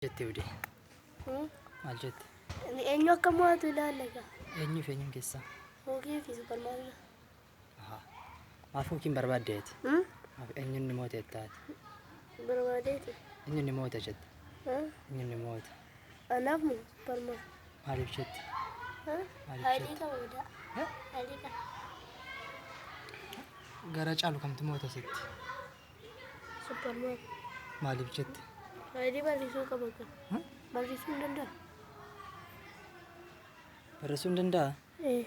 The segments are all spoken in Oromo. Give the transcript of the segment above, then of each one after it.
Jette Udee? Maal jette? Eenyu akka mo'atu ilaalla egaa. Eenyuuf eenyuun keessaa? Hookii fi Superman. Ahaa. Maaf hookiin barbaaddeeti? Maaf eenyuun ni moote jettaati? Barbaadeeti. Eenyuun ni moota jette? Eenyuun ni moota? Anaaf moo Superman. Maaliif jette? Maaliif Haadhii jette? qaba odaa. Haadhii qaba. Gara caalu kamtu moota sitti? Superman. Maaliif jette? Haadhii barreessuu qaba egaa. Barreessuu hin danda'a. Barreessuu hin danda'a? Ee.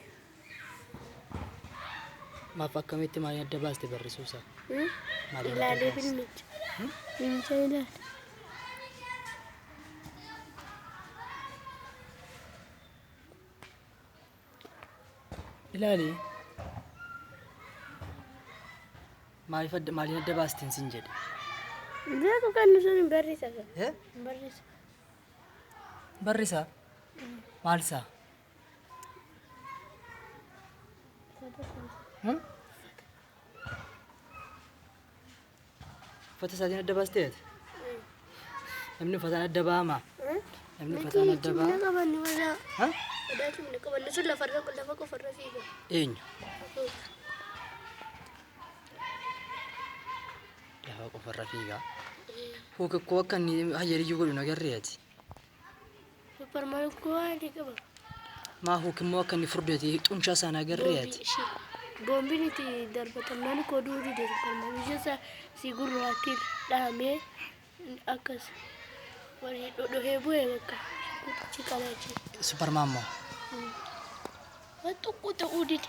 Maaf akkamitti maaliin adda baaste barreessuu isaa? Maaliin adda Ilaalee baaste? filmicha. Filmicha ilaale. Ilaali. Maaliif adda maaliin adda baasteen sin jedhe? Beeku kan sun hin barreessa egaa. Hin barreessa. Barrisaa? Maal isaa? Uffata isaatiin adda baasteeti? Namni uffataan adda ba'amaa? Namni uffataan adda Cimina ba'a? qabanni odaa. Ha? Odaa cimina qabanni sun lafarra lafa qofarra fiiga. Eenyu? Lafa qofarra fiigaa. Huuka koo akka inni hayyariyyuu godhu nagarree ati. Superman koo haadhii qaba. Maa huuk immoo akka inni furdatee xuncaa isaa nagarree ati. Boombiin itti darbatamnaan koo du'uu dide Superman. Ija isaa si gurraattiin dhahamee akkas walii dhodhohee bu'e bakka kutichi qalaachi. Superman moo? Waan tokko ta'uu dide.